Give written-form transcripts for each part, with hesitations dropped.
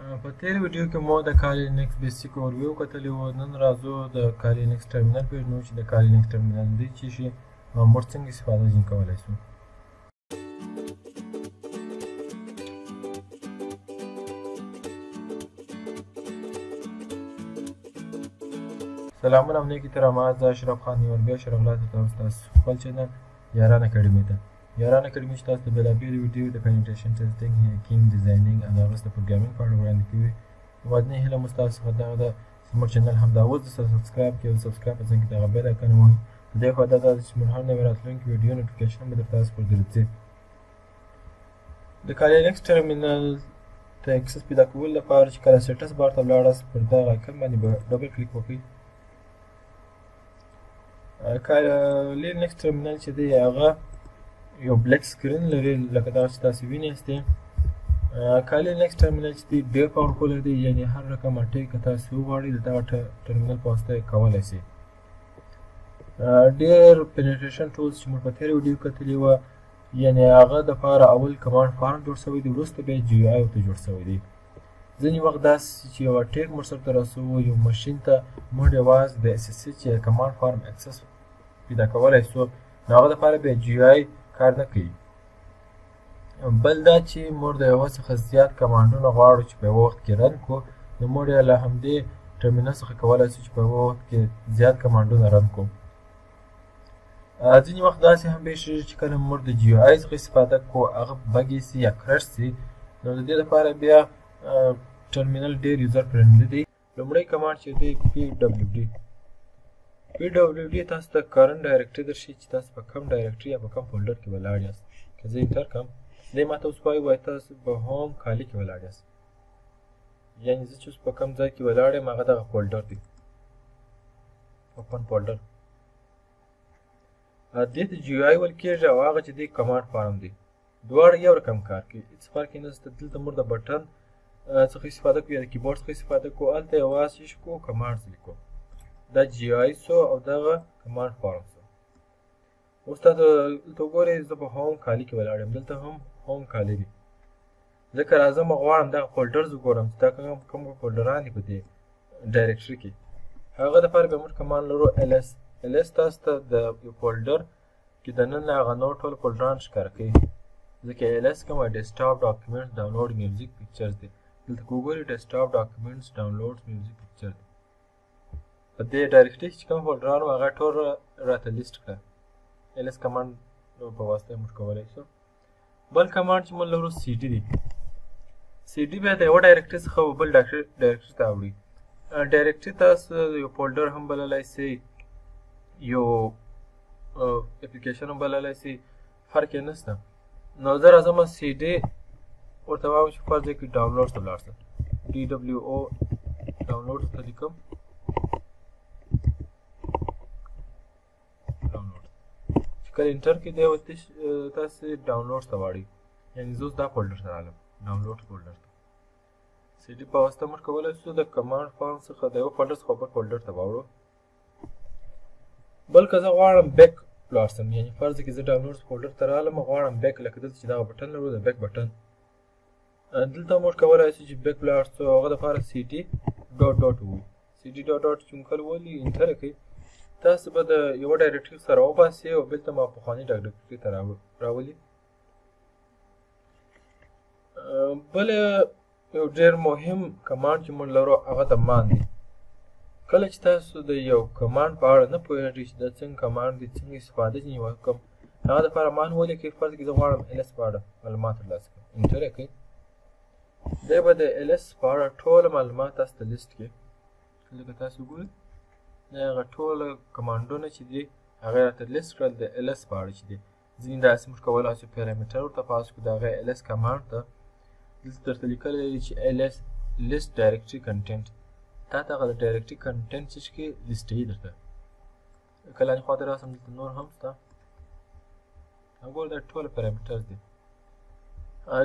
په تیر ویډیو کې مو د Kali Linux basic overview کتلی و. نن راځو د Kali Linux terminal پېژنو چې د Kali Linux terminal دی چې شي او موږ څنګه استفاده ځینې کولی شو. سلامونه نیکی تر ما زه اشرف خان یو بیا شرغلات تاسو خپل channel یاران اکاډمي ته. یاران اکاډمي چې تاسو ته بېلابېلې ویډیو د penetration testing، hacking، designing او د هغه د programming په اړه وړاندې کوي. یوازینۍ هیله مو ستاسو څخه دغه ده چې زموږ channel همدا اوس د سره subscribe کړئ او subscribe په څنګ کې دغه bell icon ووهئ. د دې فایده دا ده چې موږ هر نوې راتلونکې ویډیو notification به در تاسو پورې درځي. د Kali Linux terminal ته access پیدا کولو لپاره چې کله status bar ته ولاړاست پر دغه icon باندې به double click وکړئ. Kali Linux terminal چې دی هغه یو black screen لري لکه دا چې تاسو وینئ. Kali Linux terminal چې دی ډېر powerful دی، یعنې هر رقم attack که تاسو وغواړئ د دغه terminal په واسطه یې کولی شئ. ډېر penetration tools چې موږ په تېره ویډیو کتلې وه، یعنې هغه دپاره اول command prompt جوړ شوی دی، وروسته بیا GUI ورته جوړ شوی دی. ځینې وخت داسې چې یو attack موږ سره ته رسوو یو ماشین ته، موږ یوازې د SSH یا command prompt access پیدا کولی شو، نو هغه دپاره بیا GUI کار نه کوي. بل دا چې موږ د یوه څخه زیات command ونه غواړو چې په یوه وخت کې run کړو، نو موږ یې له همدې terminal څخه کولی شو چې په یوه وخت کې زیات command ونه run کړو. ځینې وخت داسې هم پېښېږي چې کله موږ د GUI څخه استفاده کوو هغه buggy سي یا crash سي، نو د دې لپاره بیا terminal ډېر user friendly دی. لومړی command چې دی PWD. PWD تاسو ته current directory درښیي چې تاسو په کوم directory یا په کوم folder کې ولاړ یاست. که زه enter کړم دی ماته اوس وایي وایي تاسو په home Kali کې ولاړ یاست، یعنې زه چې اوس په کوم ځای کې ولاړ یم هغه دغه folder دی، open folder. دې ته GUI ویل کېږي او هغه چې دی command prompt دی. دواړه یو رقم کار کوي، هېڅ فرق یې نشته. دلته موږ د button څخه استفاده کوو یا د کیبورډ څخه استفاده کوو، هلته یوازې څه کوو commands لیکو. دا GUI سو او دغه command prompt سو. اوس تاسو دلته وګورئ زه په home Kali کې ولاړ یم، دلته هم home Kali دی. ځکه راځم غواړم دغه folders وګورم چې دا کوم folder ان دي په دې directory کې. هغه دپاره بیا موږ command لرو LS. LS تاسو ته د یو folder کې دننه هغه نور ټول folder ان ښکاره کوي. ځکه LS کوم desktop، document، download، music، pictures دی. دلته که وګورئ desktop، documents، download، music، picture دی. په دې directory کې چې کوم folder ان وو هغه ټول راته لیست کړه. LS command په واسطه موږ کولی شو. بل command چې موږ لرو CD دی. CD بیا د یوه directory څخه بل directory ته اوړي. directory تاسو یو folder هم بللی شئ، یو اپلیکیشن هم بللی شئ، فرق یې نشته. نو زه راځم CD ورته وایم چې فرض کړئ download ته ولاړ شه، DWO download ته لیکم، download. چې کله enter کړئ دی ورته تاسو download ته واړوي، یعنې زه اوس دا folder ته راغلم، download folder ته. CD په واسطه موږ کولی شو د command prompt څخه د یو folder څخه بل folder ته واوړو. بل که زه غواړم back ولاړ شم، یعنې فرض کړئ زه download folder ته راغلم غواړم back، لکه دلته چې دغه button لرو د back button، دلته موږ کولی شو چې back ولاړ شو. هغه دپاره CD dot dot ووایو. CD dot dot چې موږ کله ولي enter کړئ تاسو به د یوه directory سره وباسي او بېرته ما پخواني directory ته راولي. بل یو ډېر مهم command چې موږ لرو هغه د man دی. کله چې تاسو د یو command په اړه نه پوهېږئ چې دا څنګه command دی، څنګه استفاده ځینې وکړم، هغه دپاره man ولیکئ. فرض کړئ زه غواړم LS په اړه معلومات ترلاسه کړم، enter یې کړئ، دی به د LS په اړه ټوله معلومات تاسو ته لیست کړي. لکه تاسو ګورئ دا هغه ټوله command ونه چې دي هغه راته لیست کړل د LS په اړه چې دي. ځینې داسې موږ کولی شو parameter ورته pass کړو د هغه LS command ته. دلته درته لیکلی دی چې LS list directory content، تا ته هغه د directory content چې کې لیستوي درته. کله لاندې خواته راسم دلته نور هم شته، وګوره دا ټوله parameters دي.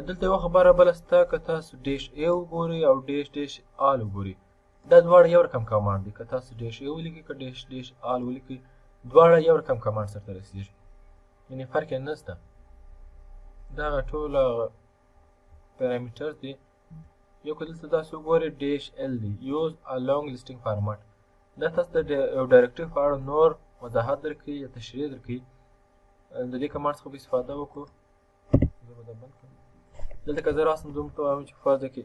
دلته یوه خبره بله شته، که تاسو dash a وګورئ او dash dash all وګورئ دا دواړه یو رقم command دي. که تاسو dash a ولیکئ که dash dash all ولیکئ دواړه یو رقم command سره ته رسېږي، یعنې فرق یې نشته. دغه ټوله parameters دي. یو که دلته تاسو وګورئ dash L دی، use a long listing format. دا تاسو ته یو directory په اړه نور وضاحت درکوي یا تشریح درکوي. د دې command څخه به استفاده وکړو. زه به دا بند کړم. دلته که زه راسم، زه ورته وایم چې فرض کې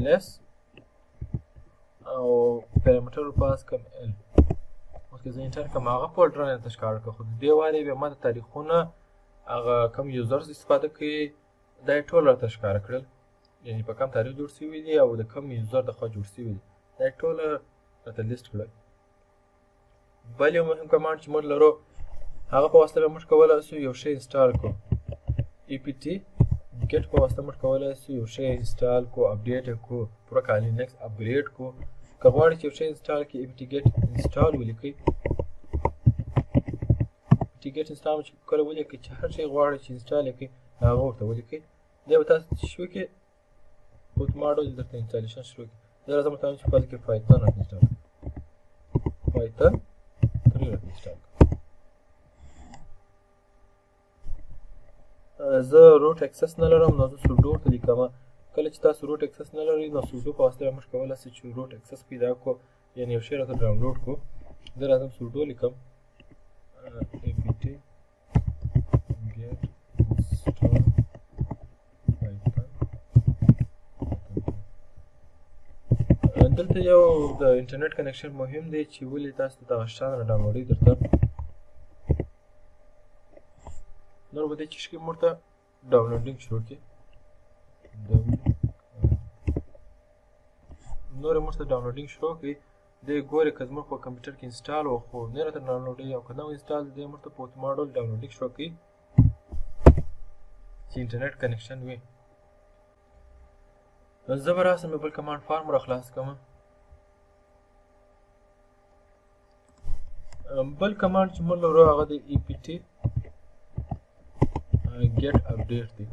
ls او parameter pass کړم L. اوس که زه enter کړم، هغه folder راته ښکاره کړه، خو د دې وارې بیا ما د تاریخونه، هغه کوم users استفاده کوي، دا یې ټول راته ښکاره کړل، یعنی په کوم تاریخ جوړ شوي دي او د کوم user د خوا جوړ شوي دي، دا یې ټول راته لیست کړل. بل یو مهم command چې موږ لرو، هغه په واسطه به موږ کولی شو یو شی install کړو. apt get په واسطه موږ کولی شو یو شی install کړو، update یې کړو، پوره کالي Linux upgrade کړو. که غواړئ چې یو شی install کړئ، apt get install ولیکئ. apt get install چې کله ولیکئ، چې هر شی غواړئ چې install یې کړئ، هغه ورته ولیکئ. دی به تاسو څه شي وکړي، په اتومات ډول درته installation شروع کړي. زه راځم ورته وایم چې فرض کړئ Python راته install کړم، Python 3 راته install کړم. زه root access نه لرم، نو زه sudo ورته لیکم. کله چې تاسو root access نه لرئ، نو sudo په واسطه موږ کولی شو چې root access پیدا کړو، یعنی یو شی راته ډاونلوډ کړو. زه راځم sudo لیکم، apt get install python. دلته یو د انټرنیټ connection مهم دی چې ولې تاسو ته دغه شیان را ډاونلوډوي درته. نور به دې چې شي موږ ته downloading شروع کړي. نور موږ ته downloading شروع کړي. دی ګوري که زموږ په کمپیوټر کې install و، خو نه راته ډاونلوډوي، او که نه install، دی موږ ته په اتومات ډول downloading شروع کړي چې انټرنیټ connection وي. زه به راسم یو بل command form را خلاص کړم. بل command چې موږ لرو هغه دی apt get update دی.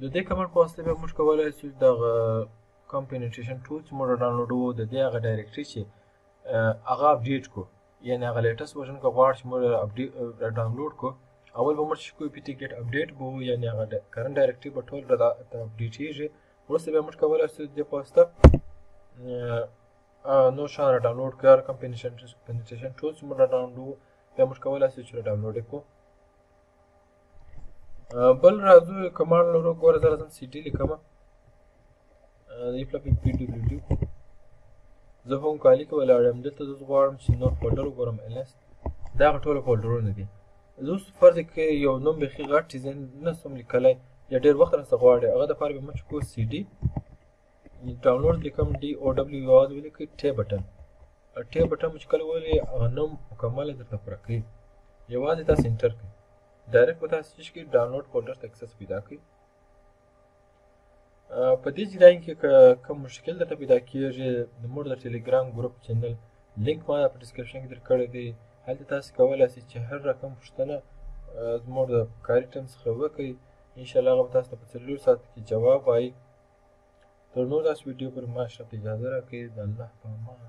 د دې command په واسطه بیا موږ کولی شو دغه کوم penetration tool چې موږ ډاونلوډوو، د دې هغه directory چې هغه update کړو، یعنی هغه latest version که غواړو چې موږ ډاونلوډ کړو، اول به موږ چې کوو apt get update به وو، یعنی هغه current directory به ټول راته اپډیټېږي. وروسته بیا موږ کولی شو د دې په واسطه نور شیان را ډاونلوډ کړو. هر کوم penetration tool چې موږ را ډاونلوډوو، بیا موږ کولی شو چې را ډاونلوډ یې کړو. بل راځو command لرو. ګوره زه راځم cd لیکم، دې پله pwd کو. زه هم کالي کې ولاړ یم. دلته زه غواړم چې نور folder وګورم، ls. دا هغه ټول folder ونه دي. زه اوس فرض کړئ یو نوم بیخي غټ چې زه نه سم لیکلی یا ډېر وخت راڅخه غواړي، هغه دپاره به موږ کوو cd download لیکم، D O W یوازې ولیکئ، tab button. tab button مو چې کله وولئ، هغه نوم مکمل درته پوره کوي. یوازې تاسو enter کړئ، direct به تاسو چې download folder ته access پیدا کړئ. په دې جریان کې که کوم مشکل درته پیدا کیږي، د موږ د ټلګرام group channel link ما په description کې درکړی دی. هلته تاسو کولی شئ چې هر رقم پوښتنه زموږ د کاري ټیم څخه وکړئ. انشاءالله هغه به تاسو ته په 4 ساعت کې جواب وایي. تر نور داسې ویډیو پورې ما اشرف ته اجازه راکړئ. د الله په امان.